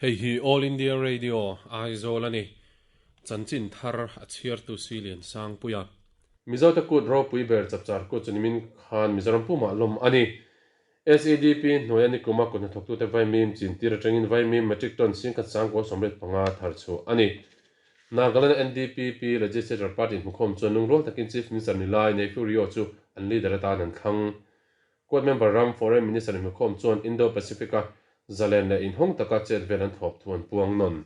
Hei hi All India Radio, Aizawl a ni. Chanchin thar a chhiartu Silian Sangpuia. Mizote kut ropui ber chapchar kut chu nimin khan Mizoram pumah lawm a ni. SEDP hnuaia nikuma kut hnathawktute vaimim chin tir atangin vaimim metric ton singkhat sangkaw 85 thar chhuah a ni. Nagaland NDPP Legislature Party hmukhawm chuan lungrual takin Chief Minister ni lai Neiphiu Rio chu an leader atan an thlang. Quad member ram Foreign Minister inhmukhawm chuan Indo-Pacific-a zalen leh inhawng taka chet vel an thawp thu an puang nawn.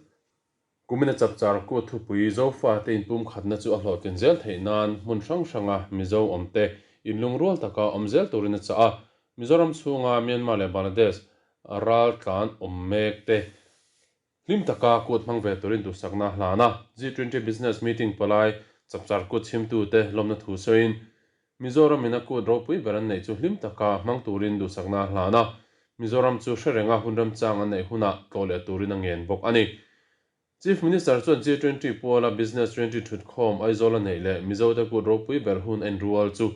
Kumina chapchar kut thupui Zofate inpumkhatna chu a hlawhtlin zel theih nan hmun hrang hranga Mizo awmte inlungrual taka awm zel turin a chah a. Mizoram chhunga Myanmar leh Bangladesh raltlan awm mek te hlim taka kut hmang ve turin duhsakna a hlan a. G20 Business Meeting palai chapchar kut chhimtute lawmna thu sawiin Mizoram in a kut ropui ber an neih chu hlim taka hmang turin duhsakna a hlan a, Mizoram chu hre renga hun remchang an neih hunah tlawh leh turin a ngen bawk a ni. Chief Minister chuan G20 puala Business 20 thutkhawm Aizawl a neih leh Mizote kut ropui ber hun en rual chu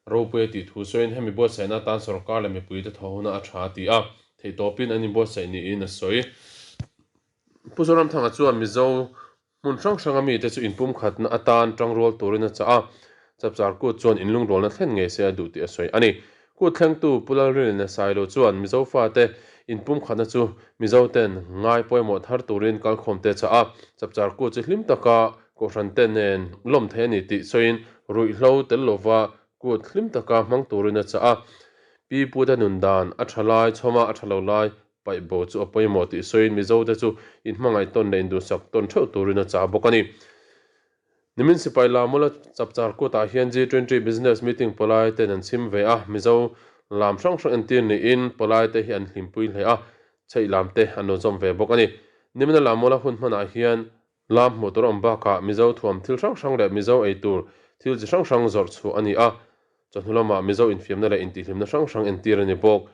ropui a tih thu sawiin hemi buatsaihna atan sorkar leh mipuite thaw huna a tha a ti a, theihtawpin an inbuatsaih niin a sawi. Pu Zoramthanga chuan Mizo Hmun hrang hranga mite chu inpumkhatna atan tangrual turin a chah a, Chapchar Kut chuan inlungrualna thlen ngei se a duh tih a sawi a ni. Kut thlengtu Pu Lalrinlina Sailo chuan Mizo fate inpumkhatna chu Mizoten ngai pawimawh thar turin kalkhawmte a chah a, Chapchar Kut chu hlim taka Kohhrante nen lawm thei a ni tih sawiin ruihhlo tel lova Kut hlim taka hmang turin a chah a, Pi Pute nun dan a tha lai chhawma a tha lo lai Paih bo chu a pawimawh tih sawiin Mizote chu inhmangaih tawn leh induhsak tawn theuh turin a chah bawk a ni. Nimin sipai Lamula chapchar kutah hian G20 Business Meeting pawlai ten an chhim ve a, Mizo lam hrang hrang entir niin pawlai te hi an hlimpui hle a, chheih lam te an lo zawm ve bawk a ni. Nimina Lamula hun hmanah hian lam hmuh tur a awm bakah Mizo thuam thil hrang hrang leh Mizo ei tur thil chi hrang hrang zawrh chhuah a ni a, Chawhnu lamah Mizo infiamna leh intihhlimna hrang hrang entir a ni bawk.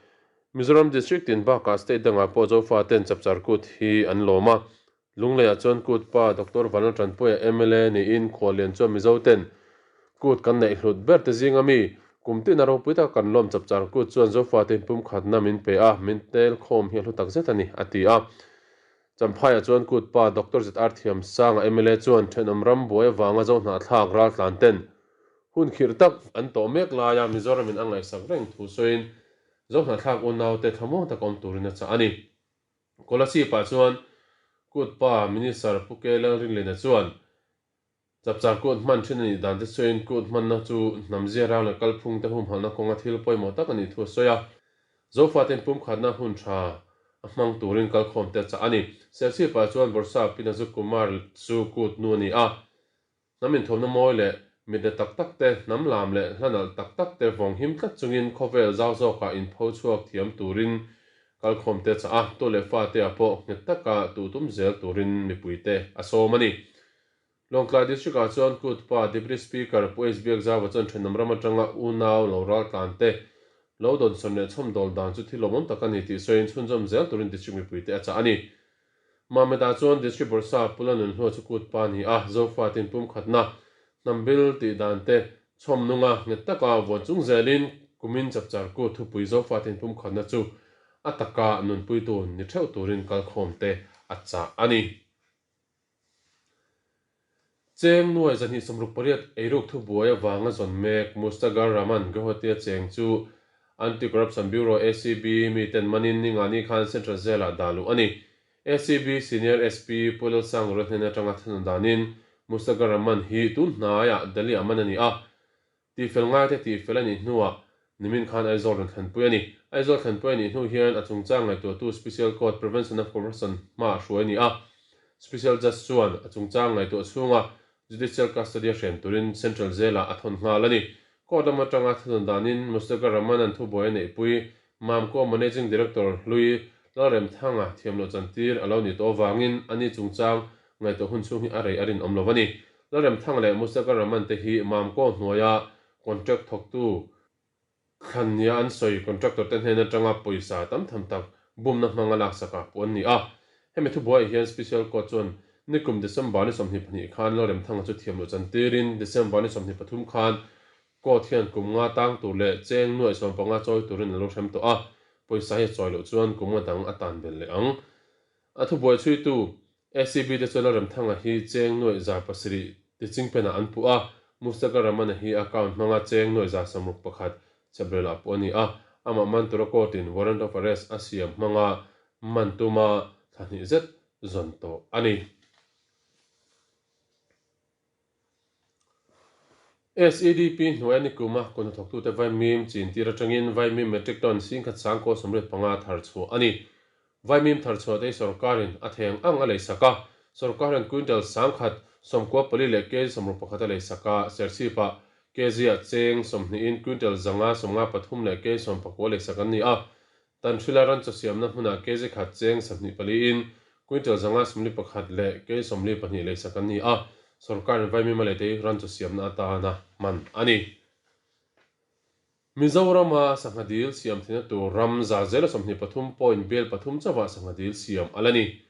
Mizoram District tin bakah state dangah pawh Zofa ten Chapchar Kut hi an lawm a. Lungleiah chuan Kut pa Doctor Vanlal Tanpuia mla niin Khuallian chuan Mizo ten Kut kan neih hlut ber te zinga mi kum tin a ropui taka kan lawm Chapchar Kut chuan Zofa te inpumkhatna min pe a, min tel khawm hi a hlu tak zet a ni, a ti a. Champhaiah chuan Kut pa Doctor ZR Thiamsanga mla chuan thenawm ram buai avanga Zohnahthlak raltlan ten Hun khirh tak an tawh mek laia Mizoramin a ngaihsak reng thu sawiin Zohnahthlak unaute thlamuang taka awm turin a chah a ni. Kolasib-ah chuan Kut pa Minister Pu K Lalrinlina chuan Chapchar kut hman thin a nih dan te sawiin kut hmanna chu hnam ziarang leh kalphung te humhalhna kawnga thil pawimawh tak a nih thu a sawi a. Zofaten pumkhatna hun tha a hmang turin kalkhawmte a chah a ni. Serchhip-ah chuan Bawrhsap Pi Nazuk Kumar chu kut nu a ni a. Hnam inthuamna mawi leh mit na tak tak te, hnam lam leh hla nalh tak tak te vawng him tlat chungin khawvel zau zawkah inpho chhuak thiam turin kalkhawmte a chah a, tu leh fate-ah pawh nghet taka tuh tum zel turin mipuite a sawm a ni. Lawngtlai District-ah chuan Kutpa Deputy Speaker Pu H Biakzauva chuan thenawm ram atanga unau lo raltlante lo dawnsawn leh chhawmdawl dan chu thil lawmawm tak a ni tih sawiin chhunzawm zel turin District mipuite a chah a ni. Mameda chuan District Bawrhsa Pula Nunhlua chu kut pa ni a, Zofa tin pumkhatna, hnambil tih dan te chhawm nunga nghet taka vuan chung zelin kumin chapchar kut thupui Zofa tin pumkhatna chu a taka nunpuitu ni theuh turin kalkhawm te a chah a ni. Cheng nuai 268 eiruk thubuai avanga zawn mek Mustagar Rahman Guwahati-a cheng chu Anti-Corruption Bureau, ACB, miten manin ningani khan Central Jail-ah dah luh a ni. ACB Senior SP Pu Lalsangura hnen atanga thunun danin Mustagar Rahman hi tun hnaiah Delhi-ah man a ni a. Tihfel ngaite tihfel a nih hnuah nimin khan Aizawl rawn thlenpui a ni. Aizawl thlenpui a nih hnu hian a chungchang ngaihtuahtu Special Court Prevention of Corruption hmaah hruai a ni a. Special Judge chuan a chungchang ngaihtuah chhunga Judicial Custody a hrem turin Central Jail-ah a thawn nghal a ni. Court lam atanga thunawn danin Mustagar Rahman-a'n thubuai a neihpui Mamco Managing Director hlui Lalremthanga thiamloh chantir a lo nih tawh avangin ani chungchang ngaihtuah hun chhung hi a rei a rinawm lo a ni. Lalremthanga leh Mustagar Rahman te hi Mamco hnuaia contract thawktu thlan nia an sawi contractor te hnen atanga pawisa tam tham tak bumna hmanga laksak ah puh an ni a. Hemi thubuaiah hian Special Court chuan nikum December ni 22 khan Lalremthanga chu thiamloh chantirin December ni 23 khan Court hian kum nga tang tur leh cheng nuaih 15 chawi turin a lo hrem tawh a, pawisa hi a chawi loh chuan kum nga dang a tan belh leh ang. A thubuai chhuitu ACB te chuan Lalremthanga hi cheng nuaih 700 tichingpenah an puh a, Mustaka Rahman-a hi account hmanga cheng nuaih 61 chheprelah puh a ni a, amah man tura court-in warrant of arrest a siam hmanga man tuma thla hnih zet zawn tawh a ni. SEDP hnuaia nikuma kut hnathawktute vaimim chin tir atangin vaimim metric ton singkhat sangkaw 85 thar chhuah a ni. Vaimim thar chhuah te hi sorkarin a thei ang ang a leisak a, sorkar hian quintal 10,000 94 leh kg 61 a leisak a, Serchhip-ah kg-ah cheng 20 in quintal 553 leh kg 19 leisak an ni a, Tanhrila ran chaw siamna hmunah kg khat cheng 24 in quintal 541 leh kg 42 leisak an ni a, sorkarin vaimim a leite hi ran chaw siamna atana hman a ni. Mizorama sangha dil siam theihna tur ram 23 point bel pathum chauhah sangha dil siam a la ni.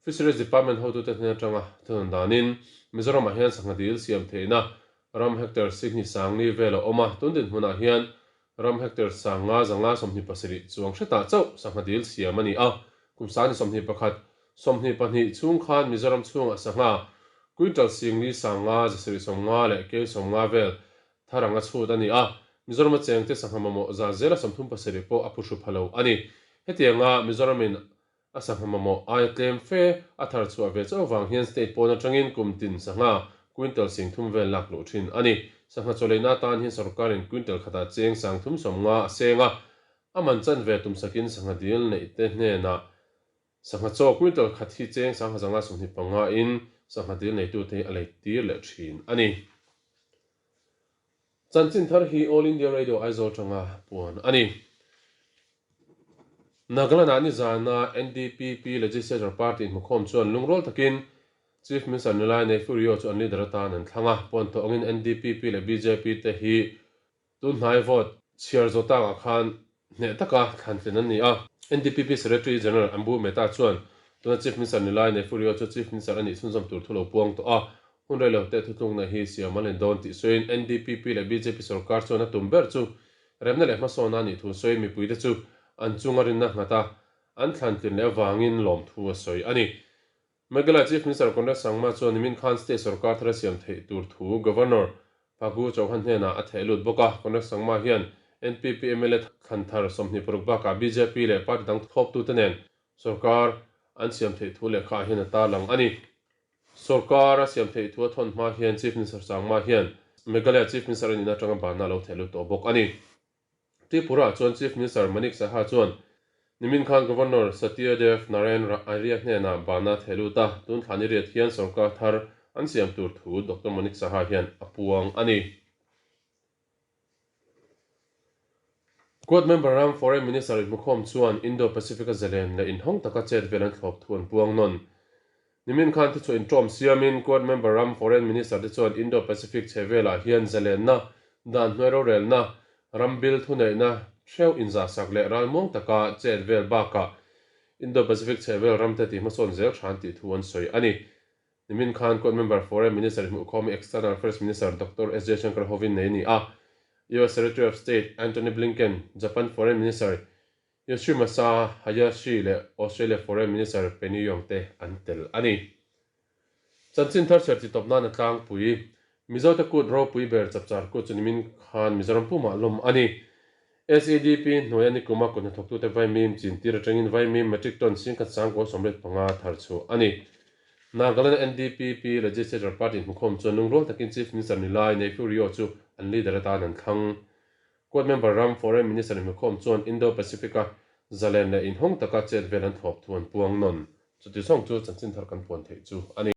Fisheries Department hotute hnen atanga thunawn danin Mizoramah hian sangha dil siam theihna ram hectare sihni sangli vel a awm a, tun dinhmunah hian ram hectare sanga 527 chuang hretah chauh sangha dil siam a ni a. Kum 21, 22 chhung khan Mizoram chhungah sangha quintal singli sanga 750 leh kg 50 vel Thar anga chhut a ni a, Mizorama chengte sangha mamawh 37% pawh a phuhru pha lo a ni. Hetianga Mizoramin a sangha mamawh aia tlem fe a thar chhuah ve chauh vang hian state pawn atangin kum tin sangha quintal 30,000 vel lak luh thin a ni. Sangha chawleina atan hian sorkarin quintal khatah cheng 350 a seng a, a man chanve tumsakin sangha dil neihte hnenah Sangha chaw quintal khat hi cheng 525 in sangha dil neitute hi a lei tir leh thin a ni. Chanchin thar hi All India Radio Aizawl tanga puan a ni. Nagaland-ah nizana NDPP Legislature Party inhmukhawm chuan lungrual takin Chief Minister Nilai Neiphiu Rio chu an leader atan an thlang a. Puan tawh angin NDPP leh bjp te hi Tun hnai vote chhiar zawh takah khan hneh taka thlantlin an ni a. NDPP Secretary General Ambu Mehta chuan tuna Chief Minister ni lai Neiphiu Rio chu Chief Minister a nih chhunzawm tur thu lo puang tawh a, hun rei lo teh thutlukna hi siam an len dawn tih sawiin NDPP leh bjp sorkar chuan a tum ber chu remna leh hmasawnna a nih thu sawiin mipuite chu an chunga rinna nghat a, an thlantlin leh avangin lawmthu a sawi a ni. Meghalaya Chief Minister Conrad Sangma chuan nimin khan state sorkar thar a siam theih tur thu Governor Phagu Chauhan hnenah a theh lut bawk a. Conrad Sangma hian NPP mla thlan thar 26 bakah bjp leh party dang thawptute nen sorkar an siam theih thu lehkhaah hian a tarlang a ni. Sorkar a siam theih thu a thawn hma hian Chief Minister Sangma hian Meghalaya Chief Minister a nihna atanga banna a lo theh lut tawh bawk a ni. Tripura chuan Chief Minister Manik Saha chuan nimin khan Governor Satyadev Narayan Arya hnenah bana theh lut a, tun thla ni riat hian sorkar thar an siam tur thu Doctor Manik Saha hian a puang a ni. Quad member ram Foreign Minister inhmukhawm chuan Indo-Pacific-a zalen leh inhawng taka chet vel an thlawp thu an puang nawn. Nimin khan thuchhuah inṭawm siamin Quad member ram Foreign Minister te chuan Indo-Pacific chhe velah hian zalenna, dan hnuai rorelna, ram bil thuneihna hreuh inzahsak leh ralmuang taka chet vel bakah Indo-Pacific chhe vel ramte tih hmasawn zel hran tih thu an sawi a ni. Nimin khan Quad member Foreign Minister inhmuhkhawm hi External Affairs Minister Doctor S Jaishankar hovin nei a ni a, US Secretary of State Antony Blinken, Japan Foreign Minister Yoshimasa Hayashi leh Australia Foreign Minister Penny Wong te an tel a ni. Chanchin thar chhiar titawp nan a tlangpui. Mizote kut ropui ber chapchar kut chu nimin khan Mizoram pumah lawm a ni. SEDP hnuaia nikuma kut hnathawktute vaimim chin tir atangin vaimim metric ton 10,185 thar chhuah a ni. Nagaland NDPP Legislature Party hmukhawm chuan lungrual takin Chief Minister ni lai Neiphiu Rio chu an leader atan an thlang. Quad member ram Foreign Minister inhmukhawm chuan Indo-Pacific-a zalen leh inhawng taka chet vel an thlawp thu an puang nawn. Chuti zawng chu chanchin thar kan puan theih chu a ni.